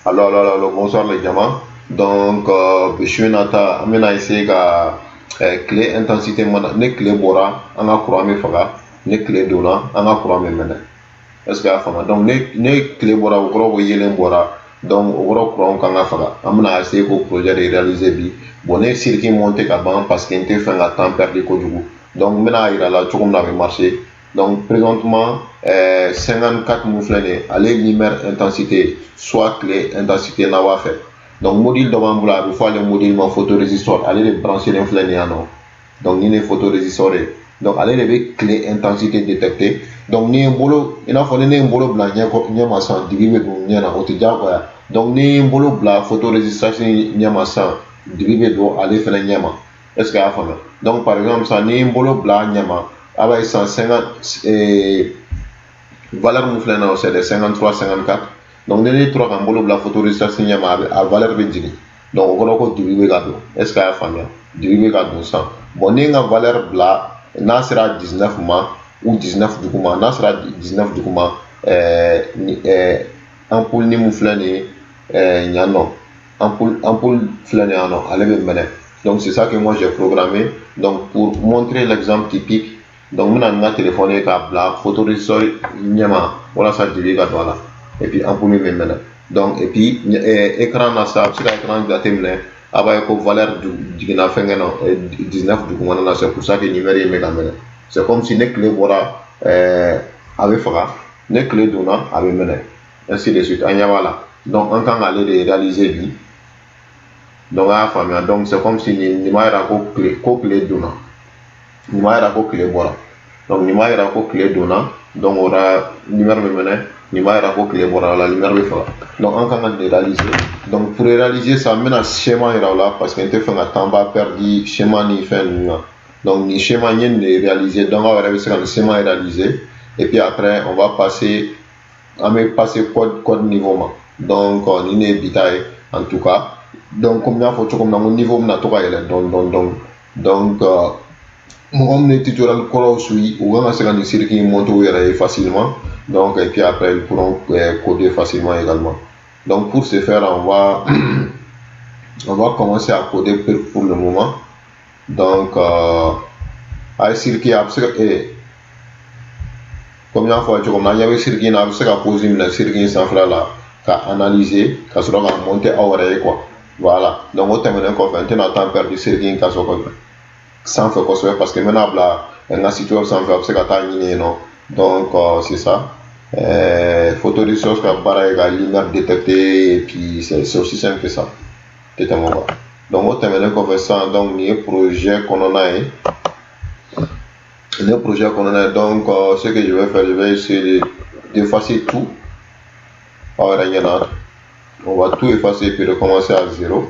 Alors, alors, alors, bonsoir les jama. Donc, su in na ta, an bɛna essayer ka tile intensité mana ni tile bɔra, an ka courant bɛ faga, ni tile donna, an ka courant bɛ mɛnɛ. Est ce que y'a faamu? Donc ni tile bɔra, o kɔrɔ ko yeelen bɔra, donc o kɔrɔ courant kan ka faga. An bɛna essayer k'o projet de réaliser bi. Bon, ne ye circuit monter ka ban parce que n tɛ fɛ ka temps perdu kojugu. Donc n bɛna yira la cogo min na a bɛ marcher. Donc présentement, 54 mun filɛ nin ye, ale ye lumière intensité, soit tile intensité n'a b'a fɛ. Donc module dɔ b'an bolo, a bɛ fɔ ale module ma photorésistor. Ale de branché len filɛ nin yan nɔ. Donc nin de ye photorésistor ye. Donc ale de bɛ tile intensité détecter. Donc ni ye n bolo, i n'a fɔ ni ne ye n bolo bila ɲɛ ɲɛ ma sisan, dibi bɛ don ɲɛ na, o tɛ diyagoya. Donc ni ye n bolo bila photorésistor ɲɛ ma sisan, dibi bɛ don ale fɛnɛ ɲɛ ma. Est ce que a y'a faamuya? Donc par exemple sisan, ni ye n bolo bila a ɲɛ ma, a b'a ye sisan 50 valeur mun filɛ nin ye, c'est des 53, 54. Donc ni ne tora ka n bolo bila photorésistor ɲɛ ma, a bɛ a valeur bɛ jigin. Donc o kɔrɔ ko dibi bɛ ka don. Est ce que a y'a faamuya? Dibi bɛ ka don sisan. Bon, ni n ka valeur bila, n'a sera 19 ma ou 19 duguma, n'a sera 19 duguma, ɛɛ ampoule ni mun filɛ nin ye ɛɛ yan nɔ, ampoule filɛ nin ye yan nɔ, ale bɛ mɛnɛ. Donc c'est ça que moi j'ai programmé. Donc pour montrer l'exemple typique, donc n bɛna n ka téléphone ye k'a bila photorésistor ɲɛma walasa dibi ka don a la, et puis ampoule bɛ mɛnɛ. Donc et puis écran na sisan, a bɛ se ka écran jateminɛ, a b'a ye ko valeur jiginna fɛnkɛ nɔ 19 dugumana na. C'est pour ça que lumière in bɛ ka mɛnɛ. C'est comme si ne tile bɔra, a bɛ faga, ne tile donna, a bɛ mɛnɛ, ainsi de suite. An ɲɛ b'a la. Donc an kan k'ale de réaliser bi. Donc a y'a faamuya? Donc c'est comme si nin b'a yira ko tile donna, nin b'a yira ko tile bɔra. Donc nin b'a yira ko tile donna, donc o la lumière bɛ mɛnɛ. Nin b'a yira ko tile bɔra, la lumière bɛ faga. Donc an kan ka nin réaliser. Donc pour réaliser ça, n bɛna schéma yira o la parce que n tɛ fɛ ka temps ba perdu schéma ni fɛn ninnu na. Donc nin schéma, n ye nin de réaliser. Donc aw yɛrɛ bɛ se ka nin schéma réaliser et puis après on va passer, an bɛ passer code niveau ma. Donc nin de ye bi ta ye en tout cas. Donc comme n y'a fɔ cogo min na, n ko niveau bɛna to ka yɛlɛ dɔɔni dɔɔni dɔɔni. Donc mɔgɔ min ye tutoriel kɔrɔw suit, u kan ka se ka nin circuit in monter u yɛrɛ ye facilement. Donc et puis après, ils pourront coder facilement également. Donc pour ce faire, on va commencer à coder pour le moment. Donc a ye circuit, a bɛ se ka comme n y'a fɔ a ye cogo min na, an ɲɛ bɛ circuit in na, a bɛ se ka pause minɛ circuit in sanfɛla la ka analyser ka sɔrɔ ka monter aw yɛrɛ ye quoi. Voilà. Donc o tɛmɛnen kɔfɛ, n tɛna temps perdu circuit in ka sɔrɔ sanfɛ kosɛbɛ parce que n bɛna bila n ka site web sanfɛ, a bɛ se ka taa ɲini yen nɔ. Donc c'est ça, photorésistor ka baara ye ka lumière détecter et puis c'est aussi simple que ça, tɛ tɛmɛ o kan. Donc o tɛmɛnen kɔfɛ sisan, donc nin ye projet kɔnɔna ye, nin ye projet kɔnɔna ye. Donc ce que je vais faire, je vais essayer d'effacer tout aw yɛrɛ ɲɛna. On va tout effacer et puis recommencer à zéro.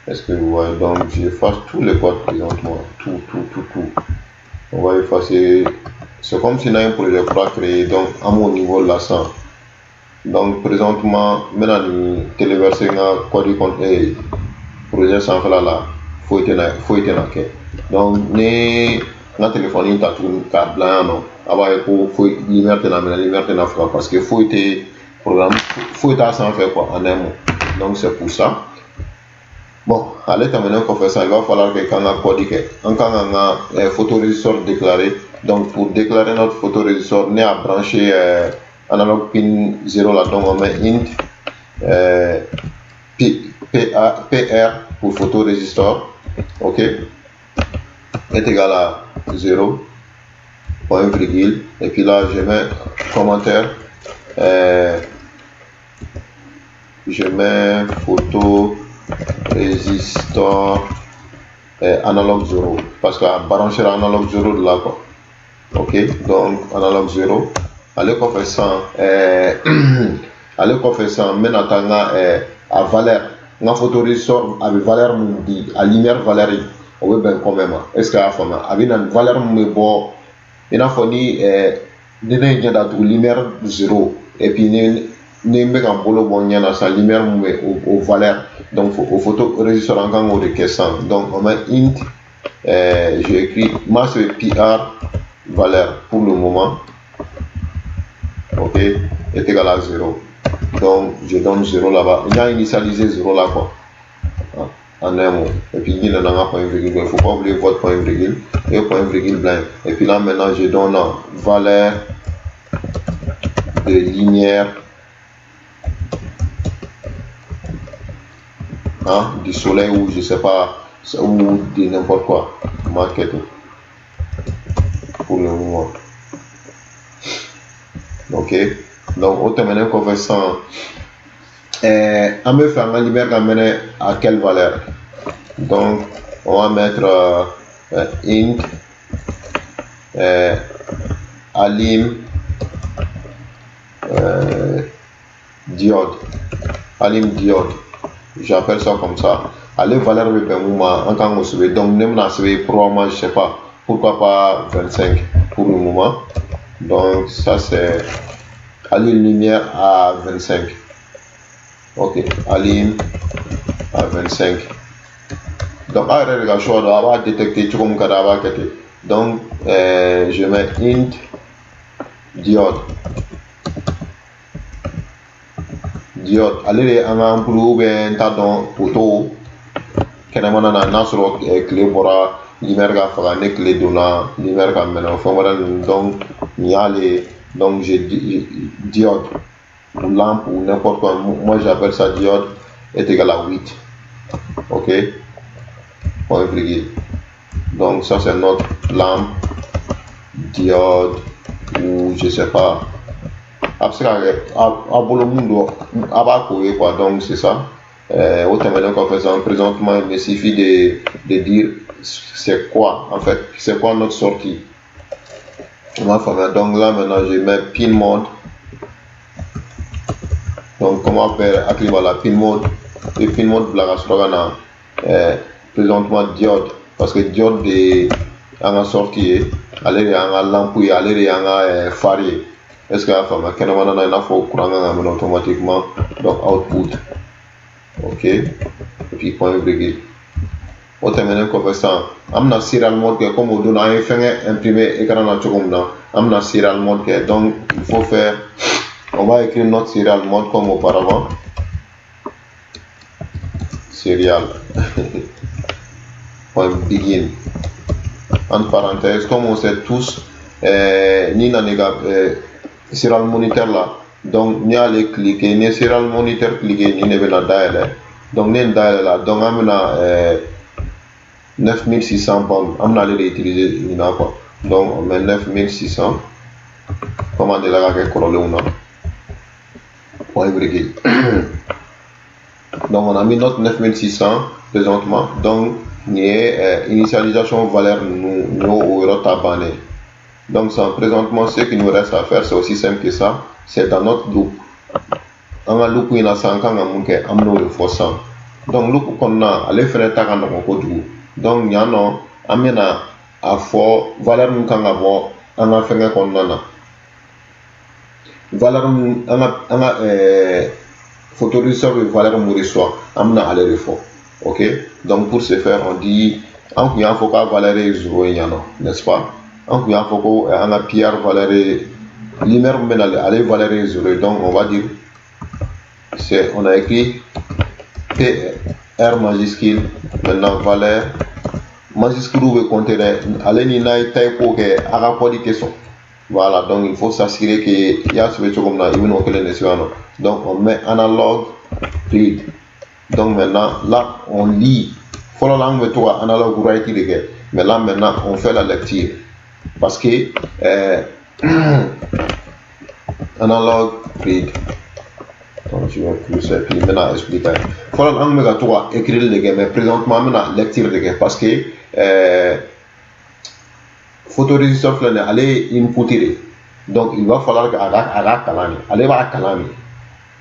Est-ce que vous voyez? Donc j'efface tous les codes présentement, tout, tout, tout, tout, on va effacer. C'est comme si on a un projet kura créé. Donc à mon niveau là ça. Donc présentement, n bɛna nin téléverser n ka code kɔn projet sanfɛla la, foyi tɛna kɛ. Donc ni n ka téléphone ta tuguni k'a bila yan nɔ, a b'a ye ko foyi, lumière tɛna minɛ, lumière tɛna faga parce que foyi tɛ programme, foyi t'a sanfɛ quoi, en un mot. Donc c'est pour ça. Bon, ale tɛmɛnen kɔfɛ sisan, il va falloir que k'an ka code kɛ, an kan k'an ka photorésistor déclarer. Donc pour déclarer notre photorésistor, ne y'a branché analog pin 0 là. Donc on met int P, P, A, PR pour photorésistor, ok, est égal à 0 point virgule. Et puis là, je mets commentaire, je mets photo résistor analog 0 parce que a branché analog 0 de là quoi. Ok, donc analog 0. Ale kɔfɛ sisan, n bɛna taa n ka a valeur, n ka photorésistor a bɛ valeur mun di, a lumière valeur, o bɛ bɛn combien ma? Est ce que a y'a faamuya? A bɛ na valeur mun bɛ bɔ, i n'a fɔ ni ne ye ɲɛ datugu, lumière 0, et puis ni n bɛ ka n bolo bɔ n ɲɛ na sisan, lumière mun bɛ o valeur. Donc o photo résistor, an kan k'o de kɛ sisan. Donc on met int, j'ai écrit moi, c'est PR valeur pour le moment, ok, est égal à 0. Donc je donne 0 là-bas. Il a initialisé 0 là, quoi. En un mot. Et puis il y a un point virgule. Il ne faut pas oublier votre point virgule et point virgule blanc. Et puis là maintenant je donne valeur de lumière, hein, du soleil ou je sais pas, ou de n'importe quoi. Marquez tout pour le moment. Ok. Donc au terminé qu'on fait ça. An bɛ fɛ an ka lumière ka mɛnɛ à quelle valeur? Donc on va mettre int alim diode, alim diode, j'appelle ça comme ça. Ale valeur bɛ bɛn mun ma, an kan k'o sɛbɛn. Donc ne bɛna sɛbɛn probablement, je sais pas, pourquoi pas 25 pour le moment. Donc ça, c'est alim lumière à 25. Ok, alim à 25. Donc a yɛrɛ de ka choix don, a b'a détecter cogo min ka di a b'a kɛ ten. Donc je mets int diode. Diode, ale de ye an ka ampoule ou bien n t'a dɔn, poteau kɛnɛmana na, n'a sɔrɔ tile bɔra, lumière ka faga, ni tile donna, lumière ka mɛnɛ, o fɛn wɛrɛ ninnu. Donc nin y'ale ye. Donc j'ai diode ou lampe ou n'importe quoi, moi j'appelle ça diode, est égal à 8. Ok, point virgule. Donc ça, c'est notre lampe diode ou je sais pas, a bɛ se ka kɛ a bolo mun don, a b'a k'o ye, quoi. Donc c'est ça. O tɛmɛnen kɔfɛ sisan, présentement il me suffit de dire c'est quoi, en fait, c'est quoi notre sortie. On m'a faamuya. Donc là maintenant je mets pin mode. Donc comment faire? Hakili b'a la, pin mode i pin mode bila ka sɔrɔ ka na présentement diode, parce que diode de ye an ka sortie ye, ale de y'an ka lampe ye, ale de y'an ka phare ye. Est ce que y'a faamuya? Kɛnɛmana na, i n'a fɔ courant kan ka minɛ automatiquement. Donc output, ok, et puis point virgule. O tɛmɛnen kɔfɛ sisan, an bɛna serial mode kɛ comme o don an ye fɛngɛ imprimer écran na cogo min na, an bɛna serial mode kɛ. Donc il faut faire, on va écrire notre serial mode comme auparavant, serial point begin entre parenthèses. Comme on sait tous, ni nana i ka serial monitor la, donc n'i y'ale cliquer, ni ye serial monitor cliquer, nin de bɛna dayɛlɛ. Donc ni nin dayɛlɛ la, donc an bɛna 9600 baud, an bɛna ale de utiliser nin na, quoi. Donc on met 9600 comme an delila ka kɛ kɔrɔlenw na, point virgule. Donc on a mis notre 9600 présentement. Donc nin ye initialisation valeur ninnu, nin y'o o yɔrɔ ta bannen. Donc ça, présentement, ce qu'il nous reste à faire, c'est aussi simple que ça, c'est dans notre loop. An ka loop in na sisan, an kan ka mun kɛ, an bɛn'o de fɔ sisan. Donc loop kɔnɔna, ale fɛnɛ ta ka nɔgɔn kojugu. Donc yan nɔ, an bɛna a fɔ valeur mun kan ka bɔ an ka fɛngɛ kɔnɔna na, valeur mun an ka photorésisteur bɛ valeur mun reçoit, an bɛna ale de fɔ. Ok, donc pour ce faire, on dit, an kun y'a fɔ k'a valeur ye 0 ye yan nɔ, n'est-ce pas? An kun y'a fɔ ko an ka PR valeur ye, lumière min bɛ nale, ale valeur ye 0 ye. Donc on va dire, c'est, on a écrit P R majuscule. Maintenant valeur majuscule bɛ compter dɛ, ale ni n'a ye typo kɛ, a ka code tɛ sɔn. Voilà, donc il faut s'assurer que i y'a sɛbɛn cogo min na, i bɛn'o kelen de sɛbɛn nɔ. Donc on met analog read. Donc maintenant là on lit. Fɔlɔ la, an kun bɛ to ka analog write de kɛ, mais là maintenant on fait la lecture parce que analog read. Donc je vais plus et puis n bɛna expliquer. Fɔlɔ la, an kun bɛ ka to ka écrire de kɛ, mais présentement an bɛna lecture de kɛ parce que photorésisteur filɛ nin ye, ale ye input de. Donc il va falloir que a ka kalan de, ale b'a kalan de,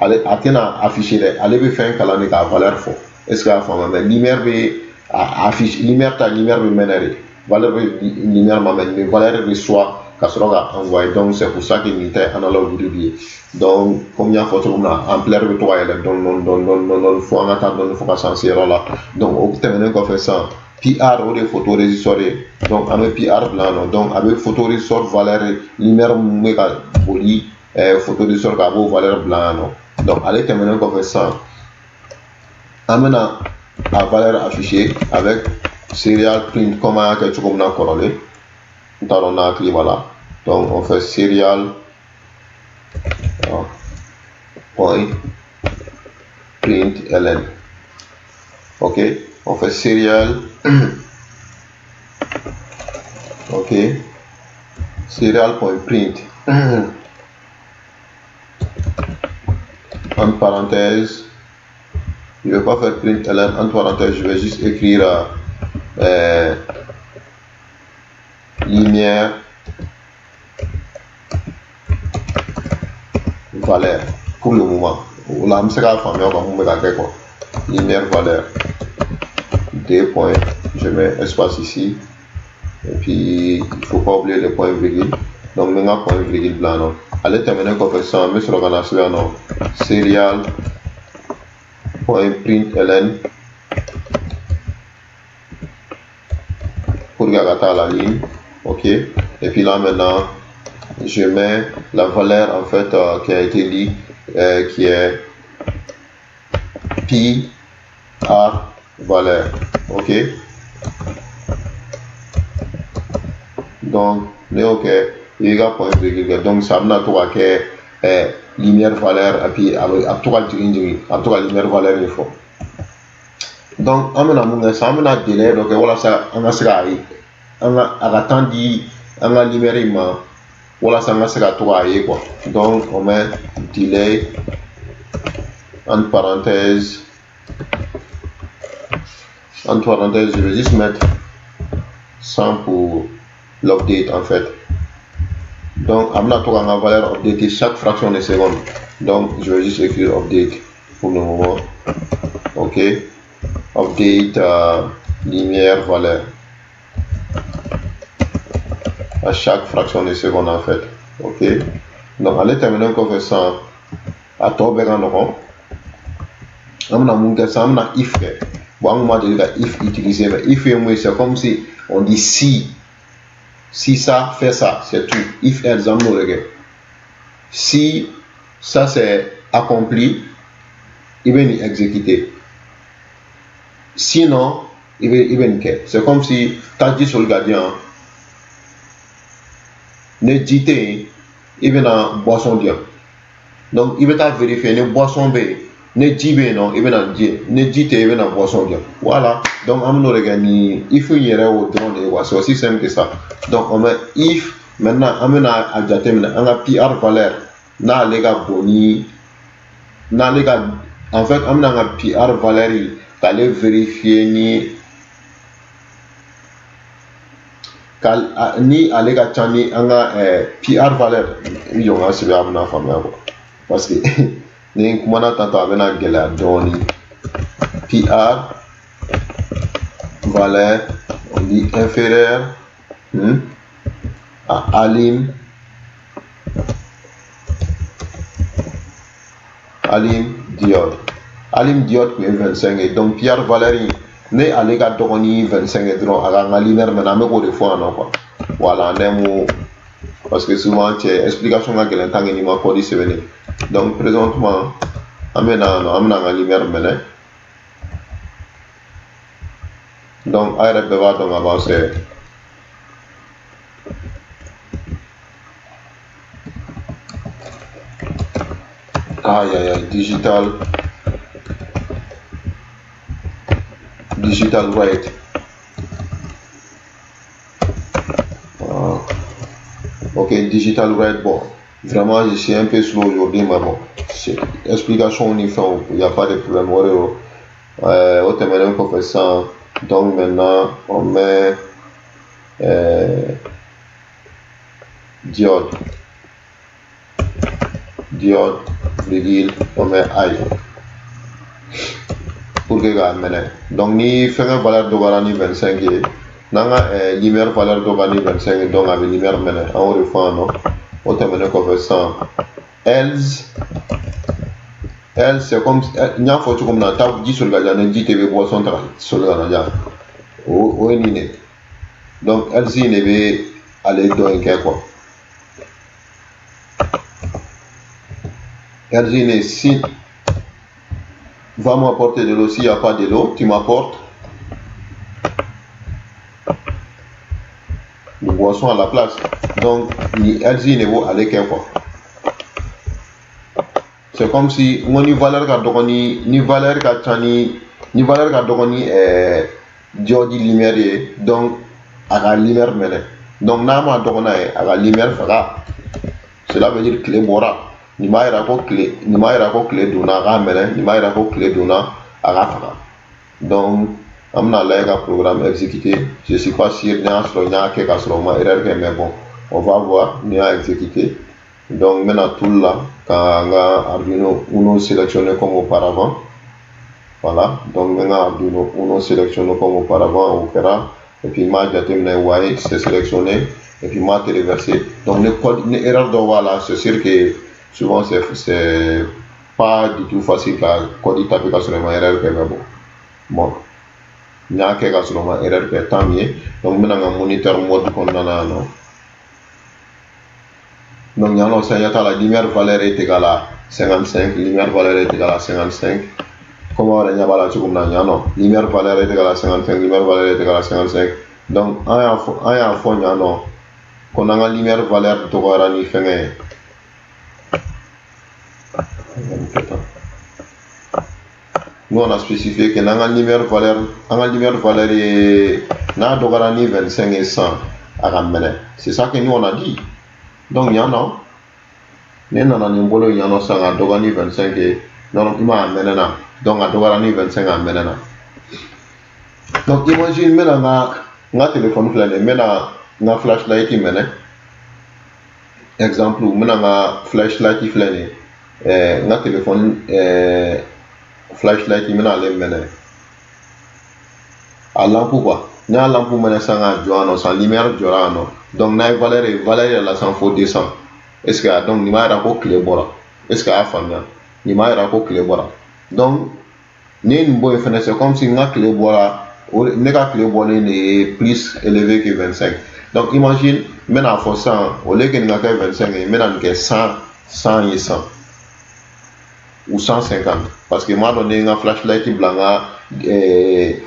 ale a tɛna afficher dɛ, ale bɛ fɛn kalan de k'a valeur fɔ. Est ce que y'a faamuya? Mais lumière bɛ a affiche, lumière ta, lumière bɛ mɛnɛ de, valeur bɛ lumière ma mɛ, mais valeur reçoit ka sɔrɔ ka envoyer. Donc c'est pour ça que nin tɛ analog read ye. Donc comme n y'a fɔ cogo min na, ampleur bɛ to ka yɛlɛ dɔɔni dɔɔni dɔɔni dɔɔni dɔɔni fo an ka taa dɔɔni fo ka s'an se yɔrɔ la. Donc o tɛmɛnen kɔfɛ sisan, PR, o de ye photorésisteur ye. Donc an bɛ PR bila yan nɔ. Donc a bɛ photorésisteur valeur, lumière mun bɛ ka boli photorésisteur kan, a b'o valeur bila yan nɔ. Donc ale tɛmɛnen kɔfɛ sisan, an bɛna a valeur afficher avec serial print comme an y'a kɛ cogo min na kɔrɔlen. N t'a dɔn n'a hakili b'a la. Donc on fait serial point print ln. Ok, on fait serial, ok, serial point print entre parenthèses. Je vais pas faire print ln entre parenthèses, je vais juste écrire lumière valeur pour le moment. O la an bɛ se k'a faamuya quoi mun bɛ ka kɛ quoi. Lumière valeur deux points, je mets espace ici et puis il faut pas oublier le point virgule. Donc n bɛ n ka point virgule bila yan nɔ. Ale tɛmɛnen kɔfɛ sisan, n bɛ sɔrɔ ka na sɛbɛn yan nɔ serial point print ln pour que a ka taa la ligne. Ok, et puis là maintenant je mets la valeur en fait qui a été lue, qui est pi r valeur. Ok, donc ne y'o kɛ, i b'i ka point virgule kɛ. Donc ça bɛna to ka kɛ lumière valeur et puis a bɛ to ka jigin jigin, a bɛ to ka lumière valeur in fɔ. Donc an bɛna mun kɛ sisan? An bɛna délai dɔ kɛ walasa an ka se k'a ye, an ka a ka temps di an ka lumière in ma walasa an ka se ka to k'a ye quoi. Donc on met delay entre parenthèses, entre parenthèses, je vais juste mettre 100 pour l'update en fait. Donc a bɛna to k'an ka valeur updater chaque fraction de seconde. Donc je vais juste écrire update pour le moment. Ok, update lumière valeur à chaque fraction de seconde en fait. Ok, donc ale tɛmɛnen kɔfɛ sisan, a tɔ bɛɛ ka nɔgɔn. An bɛna mun kɛ sisan? An bɛna if kɛ. Bon, an kun ma deli ka if utiliser, mais if ye mun ye? C'est comme si on dit si, si ça fait ça, c'est tout. If else, an bɛn'o de kɛ. Si ça c'est accompli, i bɛ nin exécuter, sinon i bɛ nin kɛ. C'est comme si taa ji soli ka di yan, ni ji tɛ yen, i bɛna boisson di yan. Donc i bɛ taa vérifier ni boisson bɛ yen. Ni ji bɛ yen nɔ, i bɛna ji ye. Ni ji tɛ yen, i bɛna boisson di yan. Voilà, donc an bɛn'o de kɛ. Ni if in yɛrɛ y'o dɔrɔn de ye quoi, c'est aussi simple que ça. Donc on met if. Maintenant an bɛna a jateminɛ an ka pr valeur n'ale ka bon ni n'ale ka, en fait an bɛna an ka pr valeur k'ale vérifier ni ka ni ale ka ca ni an ka pr valeur. I jɔ n ka sɛbɛn, a bɛna faamuya quoi, parce que ni n kumana tantɔ a bɛna gɛlɛya dɔɔnin. Pr valeur, on dit inférieur à alim alim diode. Alim diode tun ye 25 ye. Donc pr valeur in, ne ale ka dɔgɔ ni 25 ye dɔrɔn, a ka n ka lumière mɛnɛ. An bɛ k'o de fɔ yan nɔ quoi. Voilà, en un mot, parce que souvent cɛ explication ka gɛlɛn tant que n'i ma code sɛbɛnni. Donc présentement an bɛ na yan nɔ, an bɛna an ka lumière mɛnɛ. Donc a yɛrɛ bɛɛ b'a dɔn ka ban, c'est aïe aïe aïe, digital digital write. Ah. Ok, digital write. Bon, vraiment je suis un peu slow aujourd'hui, mais bon, explication ni fɛnw, il y a pas de problème. O de don. O tɛmɛnen kɔfɛ sisan, donc maintenant on met diode diode virgule, on met high pour que k'a mɛnɛ. Donc ni fɛngɛ valeur dɔgɔyara ni 25 ye, n'an ka lumière valeur dɔgɔyara ni 25 ye, donc a bɛ lumière mɛnɛ. An y'o de fɔ yan nɔ. O tɛmɛnen kɔfɛ sisan, else else, c'est comme n y'a fɔ cogo min na, taa ji soli ka di yan, ni ji tɛ, i bɛ boisson ta ka soli ka na di yan. O ye nin de. Donc else in de bɛ ale dɔ in kɛ quoi. Else, si va m'apporter de l'eau, s'il n'y a pas de l'eau, tu m'apportes une boisson à la place. Donc, ni else ne b'o ale kɛ quoi. C'est comme si n ko ni valeur ka dɔgɔ ni valeur ka ca ni valeur ka dɔgɔ ni diode lumière ye, donc a ka lumière mɛnɛ. Donc n'a ma dɔgɔ n'a ye, a ka lumière faga. Cela veut dire tile bɔra. Nin b'a yira ko tile, nin b'a yira ko tile donna, a k'a mɛnɛ. Nin b'a yira ko tile donna, a k'a faga. Donc an bɛna lajɛ ka programme exécuter. Je suis pas sûr n'a y'a sɔrɔ n y'a kɛ ka sɔrɔ n ma erreur kɛ, mais bon, on va voir ni y'a exécuter. Donc n bɛna tool la ka n ka Arduino Uno sélectionner comme auparavant. Voilà, donc n bɛ n ka Arduino Uno sélectionner comme auparavant, o kɛra. Et puis n b'a jateminɛ, ouais, c'est sélectionné. Et puis n b'a téléverser. Donc ni code ni erreur dɔ b'a la, c'est sûr que souvent c'est pas du tout facile ka code taper ka sɔrɔ i ma erreur kɛ, mais bon, n y'a kɛ ka sɔrɔ n ma erreur kɛ, tant mieux. Donc n bɛna n ka moniteur mode kɔnɔna na yan nɔ. Donc yan nɔ sisan, ɲɛ t'a la, lumière valeur est égale à 55, lumière valeur est égale à 55, comme aw yɛrɛ ɲɛ b'a la cogo min na yan nɔ. Lumière valeur est égale à 55, lumière valeur est égale à 55. Donc an y'a fɔ yan nɔ ko n'an ka lumière valeur dɔgɔyara ni fɛngɛ ye, kɛ tan. Nous, on a spécifié que n'an ka lumière valeur, an ka lumière valeur ye, n'a dɔgɔyara ni 25 ye 100, a ka mɛnɛ. C'est ça que nous on a dit. Donc yan nɔ, ne nana ni n bolo yan nɔ sisan ka dɔgɔ ni 25 ye, non, i ma, a mɛnɛna. Donc a dɔgɔyara ni 25, a mɛnɛna. Donc imagine, n bɛna n ka téléphone filɛ nin ye, n bɛna n ka flashlight mɛnɛ. Exemple, n bɛna n ka flashlight filɛ nin ye, n ka téléphone flashlight, n bɛna ale mɛnɛ, a lampe quoi. N y'a lampe mɛnɛ sisan k'a jɔ yan nɔ sisan, lumière jɔra yan nɔ. Donc n'a ye valeur ye, valeur yɛlɛla sisan fo 200. Est ce que, donc nin b'a yira ko tile bɔra? Est ce que a y'a faamuya? Nin b'a yira ko tile bɔra. Donc ni ye nin bɔ yen fɛnɛ, c'est comme si n ka tile bɔra, o ne ka tile bɔlen de ye plus élevé que 25. Donc imagine, n bɛna fɔ sisan, au lieu que nin ka kɛ 25 ye, n bɛna nin kɛ 100, 100 ye 100 ou 150, parce que n b'a dɔn ni n ka flashlight bila n ka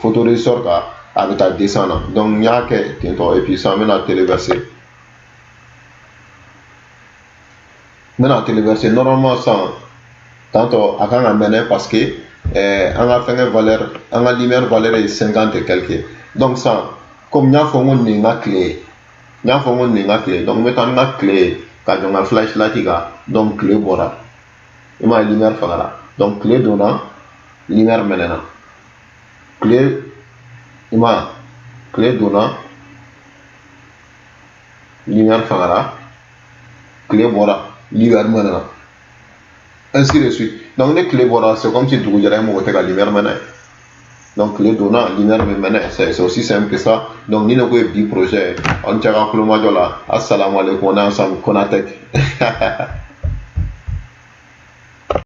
photorésistor kan, a bɛ taa 200 na. Donc n y'a kɛ ten tɔ. Et puis sisan n bɛna téléverser, n bɛna téléverser. Normalement sisan tantôt a kan ka mɛnɛ, parce que an ka fɛngɛ valeur, an ka lumière valeur ye 50 et quelque. Donc sisan, comme n y'a fɔ n ko nin ka tile ye, n y'a fɔ n ko nin ka tile, donc n bɛ taa n ka tile ye ka jɔ n ka flashlight kan. Donc tile bɔra, i m'a ye, lumière fagara. Donc tile donna, lumière mɛnɛna. Tile, i m'a ye, tile donna, lumière fagara. Tile bɔra, lumière mɛnɛna, ainsi de suite. Donc ni tile bɔra, c'est comme si dugu jɛra, e mago tɛ ka lumière mɛnɛ. Donc tile donna, lumière bɛ mɛnɛ, c'est aussi simple que ça. Donc ni ne ko ye bi projet ye, aw ni ce ka kulomajɔ la. Assalamu alaikum, on est ensemble, Konatec.